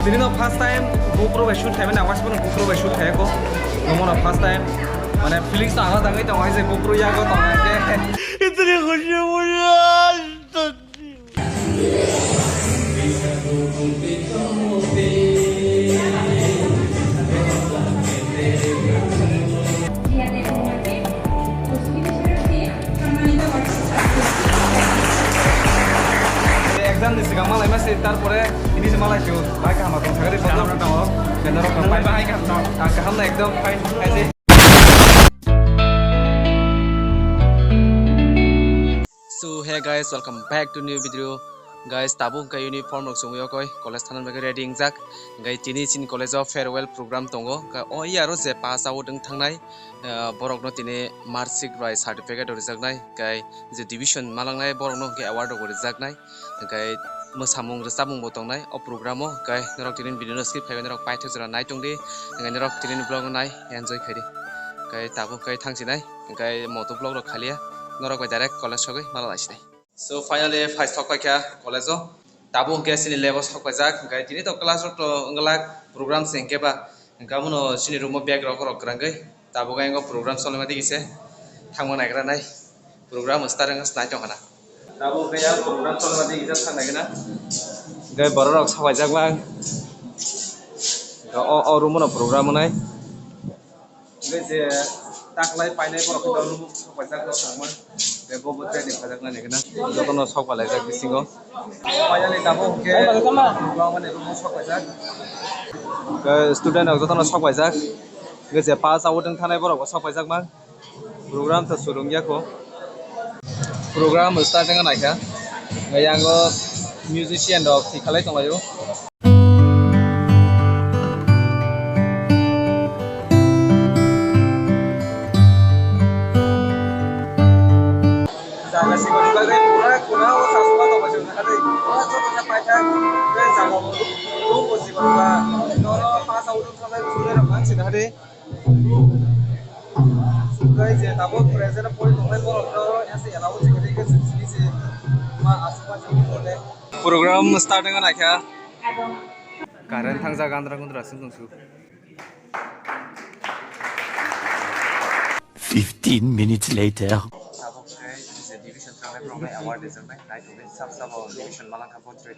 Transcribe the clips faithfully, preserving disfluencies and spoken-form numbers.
Tini no first time GoPro bai shoot khaimani, ang waisa phano GoPro bai shoot khaiyako. Nomo no first time. Mane feelings to alada wngwi tongo, hai se GoPro yago tongo hai se. Itni khushi mujhe aaj tak nahi. Exam ni swkang malai masi, tarpore ini se malai sio. Bai kaham tong sagari, botol rok tongo. Bendaro kaham bai. Bai kaham tong. Ang kaham na ekdom fine. Hai se. So hey guys, welcome back to new video. Guys, tabuk hwnkhe uniform rok chumui okoi college thana bagwi ready wngjak. Hwnkhe tini chini college o farewell program tongo. Hwnkhe o yaro je pass out wng thangnai, ah, borokno tini mark sheet bai certificate rok rijaknai. Hwnkhe je division malangnai borokno hwnkhe award rok rijaknai. Hwnkhe mwsamung rwchapmung bo tongnai o program o. Hwnkhe norok tini video no skip khaiwi norok paithak jora nai tongdi. Hwnkhe norok tini vlog no nai enjoy khaidi. Hwnkhe tabuk hwnkhe thangsinai. Hwnkhe moto vlog rok khaliya, norok bai direct college sogwi mala laisinai. So finally phai sok paikha college o. Tabuk hwnkhe chini lab o sok paijak, hwnkhe tini to class rok to wngla, program se hwnkhe ba, hwnkhe abono chini room o bag rok rok kwrwngwi tabuk ayang o program cholima digi se thangma naigra nai, program start wngkha se nai tongkha na. Tabuk hwnkhe yang program cholima digi se thang naigra na, hwnkhe borok rok sok paijak bang. O, o room o no program wngnai. Hwnkhe je taklai painai borok khe room sok paijak no tongma. Tei bo bo training pajaknani hwnkhe jotono sok palaijak bisingo. Finally tabuk hwnkhe bangmani room sok paijak. Hwnkhe student rok jotono sok paijak. Hwnkhe je pass out wng thanai borok bo sok paijak mang. Program to surung ya kho. Program start wngna naikha. Hwnkhe yango musician rok thik khalai tonglaio. Jaga sikon bagwi pura kuna o sasuma tongma se wngkha tei pura joto khe paithak tei jaga o room bo sikon ba noro pass out wng thangnai chwrai rok mang sida hade. Tei je tabuk present pori tongnai borok no ese allow se khe tei khe sini se ma asuk ma se wngkha tei. Program start wngna naikha. Current thangjak andra gundra sung tong su. Fifteen minutes later. Tabuk khe je division thangnai borok no award rijak nai, nai tongwi sab sabo division malangkha bo twi.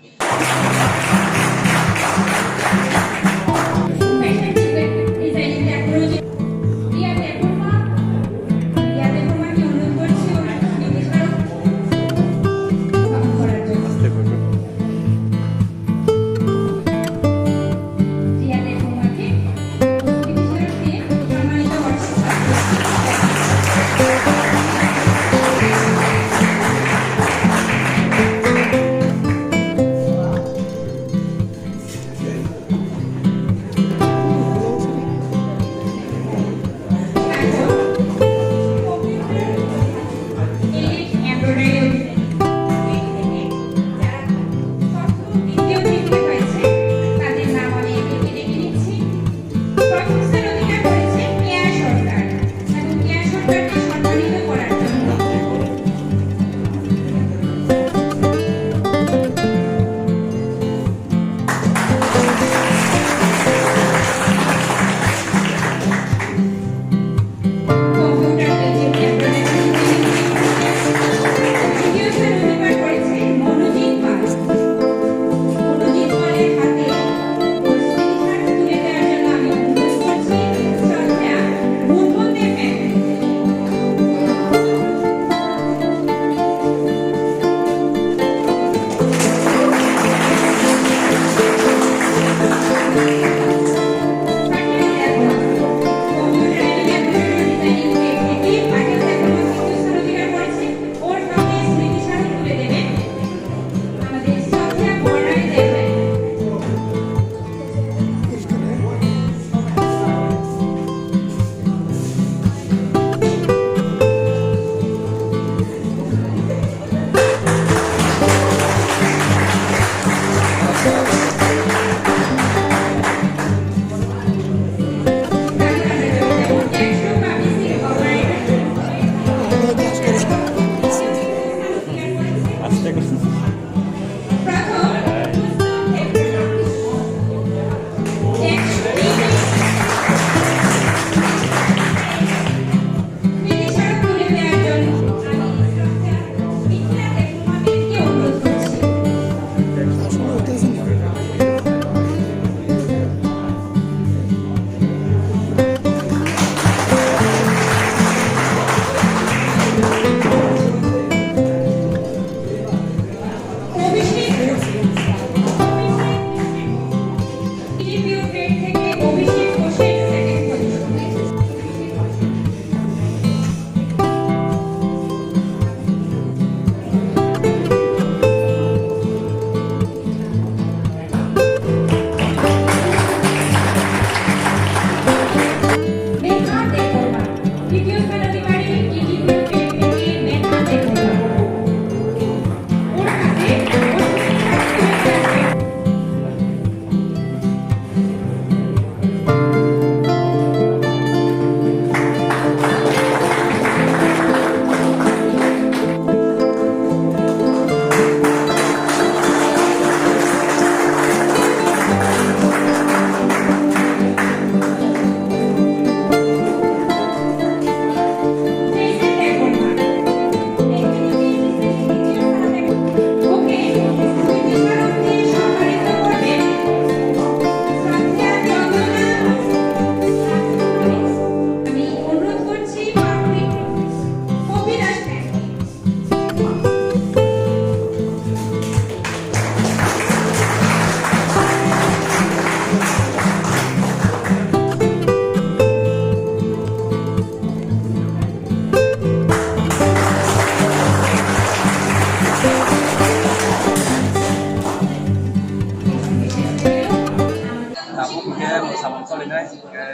Tabuk hwnkhe mwsamung solinai, hwnkhe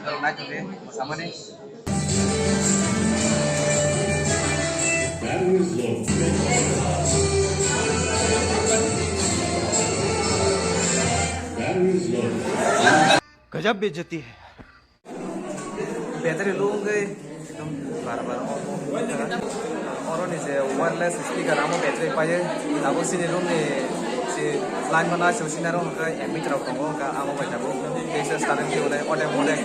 norok naitokdi mwsamani. गजब बेइज्जती है। Battery low wngwi ekdom bar bar off wngwi thangkha. Oroni je wireless speaker, amo battery paiwi tabuk chini room ni si line mano aswk sina rok hwnkhe amp rok tongo, hwnkhe amo bai tabuk teisa starting twi hwnwi odek modek.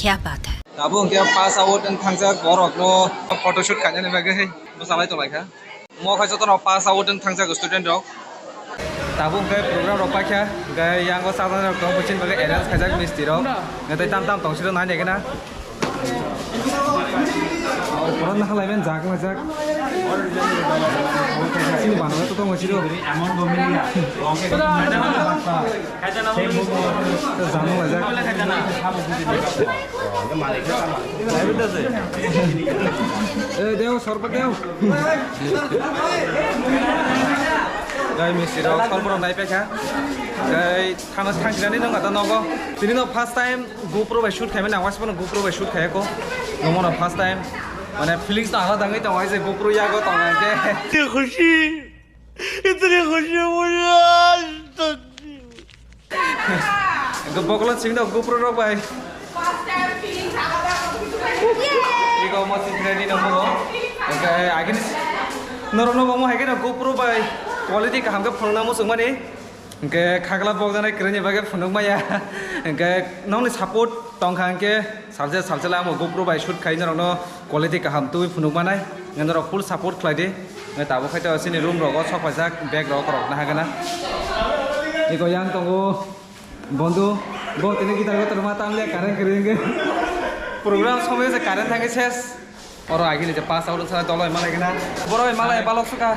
क्या बात है। Tabuk hwnkhe pass out wng thangjak borokno photoshoot khainani bagwi bwchalai tonglaikha. Omo khe jotono pass out wng thangjak student rok. Tabuk hwnkhe program rok paikha, hwnkhe yango chajaknai rok tong, buchini bagwi arrange khaijak misti rok. Hwnkhe tei tam tam tong siro nai naikhe na. Oro nahalai men jak na jak. Sini bana to tong siro. Janung laijak. Eh, deo, sorbat deo. Gai misti rok, sorbat rok nai paikha. Gai thana thangsinani nang kata nogo. Tini no first time GoPro bai shoot khaimani, ang waisa phano GoPro bai shoot khaiyako. Nomo no first time. Mane feelings no alada wngwi tongo, hai je GoPro yago tongo hwnkhe. Itni khushi, itni khushi mujhe aaj tak nahi hui. Hwnkhe bokolo simi no GoPro rok bai. Ego mo sini ready no mo. Hwnkhe agini norok no mo hai khe no GoPro bai quality kaham khe phunukna muchungmani. Hwnkhe khagla bokjaknai kwrwini bagwi phunukmaya. Hwnkhe nokni support tongkha hwnkhe salsa salsa amo GoPro bai shoot khai norokno quality kaham tubui phunukmanai. Hwnkhe norok full support khlai di. Hwnkhe tabuk khai to chini room rogo sok paijak bag rok rok nahagana. Eko yang tongo bondhu, bo tini guitar kotor ma tamle current kwrwi hwnkhe. Program somoi se current thangkhe ses. Oro agini je pass out wngsa dolo malai gana. Boro malai balok suka.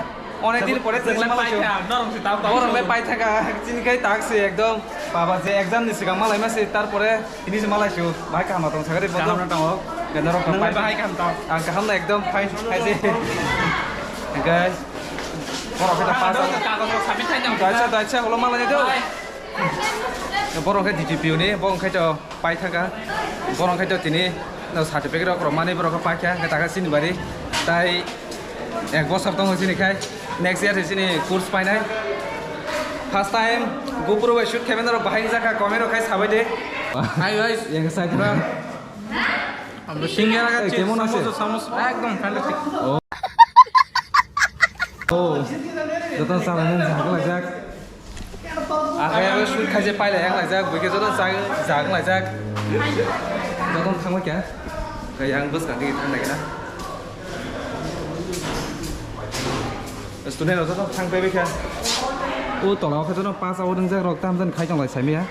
Onek din pore chwng malai chu. Norong si tau tau. Borok le pai thaka. Chini khai tak si ekdom. Baba je exam ni sigang malai ma si, tarpore ini se malai chu. Bai kaham tong sagari bodo. Kaham tongo. Gana rok pai. Bai kaham tong. Ang kaham na ekdom fine. Hai je. Guys. Borok kita pass out. Kagos rok submit khai nang. Dacha dacha holo malai do. Borok khe D T P ni, borok khe to pai thangkha. Borok khe to tini no certificate rok rok mani borok khe paikha, khe taka chini bari. Tai ek bosor tongo chini khai, next year chini course painai. First time GoPro bai shoot khaimani rok bahai jakha, comment rok khai sabai de. Hi guys. Yang sai pura. Amra singa lagacchi, কেমন আছে? Samosa, samosa, ekdom fantastic. Oh. Joto sabai nang jakla jak. Akhai abo shoot khaijak, pailai yak laijak, buikhe joto chak, chak laijak. Joto thangbai kha. Khe yang bwskang khe thang naikhe na. Student rok joto thang paibai kha. O tola o khe joto pass out wngjak rok tam jani khai tong lai saimaya.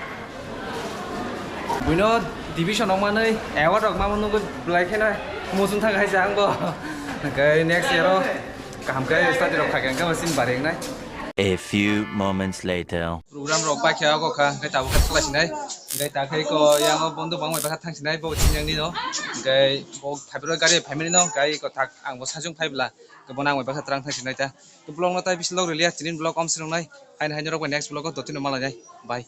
Buino division rok manwi award rok mamo nugwi belai kheno muchung thang hai se ang bo. Khe next year o kaham khe study rok khaikhe ang khe bo chini bari wngnai. A few moments later. Program rok bai khe ogo kha, hwnkhe tabuk khe salai sinai. Hwnkhe ta khe ko yang o bondo bang bai bakha thang sinai, bo chini yang ni no. Hwnkhe bo thaipro gari phaimani no, gai ko thak ang bo sajung phai bla. Hwnkhe bono ang bai bakha twlang thang sinai ta. To vlog no tai bislok rwliya, chini vlog om sinong nai. Haino haino rok bai next vlog o dotino malai nai. Bye.